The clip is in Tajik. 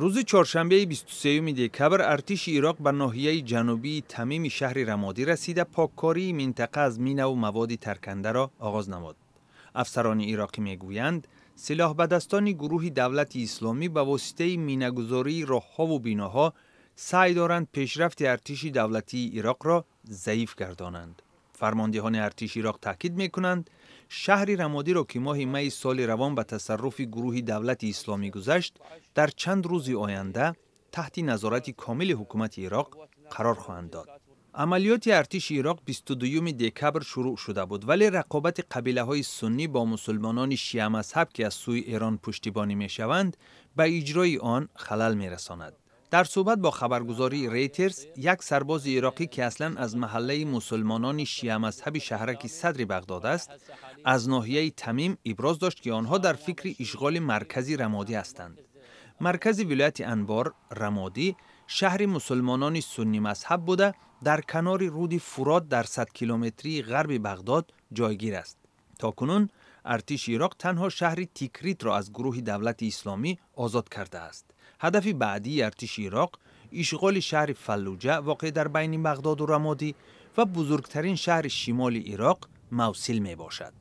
Рӯзи чоршанбеи 23 декабр артиши Ироқ ба ноҳияи ҷанубии Тамими шаҳри Рамодӣ расида, поккории минтақа аз минаву маводи таркандаро оғоз намуд. Афсарони ироқӣ мегӯянд, силоҳбадастони гурӯҳи Давлати Исломӣ ба воситаи минагузории роҳҳову биноҳо саъй доранд пешрафти артиши давлатии Ироқро заиф гардонанд. Фармондеҳони артиши Ироқ таъкид мекунанд, шаҳри Рамодиро, ки моҳи майи соли равон ба тасарруфи гурӯҳи Давлати Исломӣ гузашт, дар чанд рӯзи оянда таҳти назорати комили ҳукумати Ироқ қарор хоҳанд дод. Амалиёти артиши Ироқ 22 декабр шурӯъ шуда буд, вале рақобати қабилаҳои суннӣ бо мусулмонони шиамазҳаб, ки аз сӯи Эрон пуштибонӣ мешаванд, ба иҷрои он халал мерасонад. Дар суҳбат бо хабаргузории Рейтерс як сарбози ироқӣ, ки аслан аз маҳаллаи мусулмонони шиамазҳаби шаҳраки Садри Бағдод аст, аз ноҳияи Тамим иброз дошт, ки онҳо дар фикри ишғоли маркази Рамодӣ ҳастанд. Маркази вилояти Анбор, Рамодӣ шаҳри мусулмонони суннӣ мазҳаб буда, дар канори руди Фурот дар 100 километрии ғарби Бағдод ҷойгир аст. То кунун артиши Ироқ танҳо шаҳри Тикритро аз гурӯҳи Давлати Исломӣ озод кардааст. Ҳадафи баъдии артиши Ироқ ишғоли шаҳри Фаллуҷа, воқеъ дар байни Бағдоду Рамодӣ, ва бузургтарин шаҳри шимоли Ироқ, Мавсил мебошад.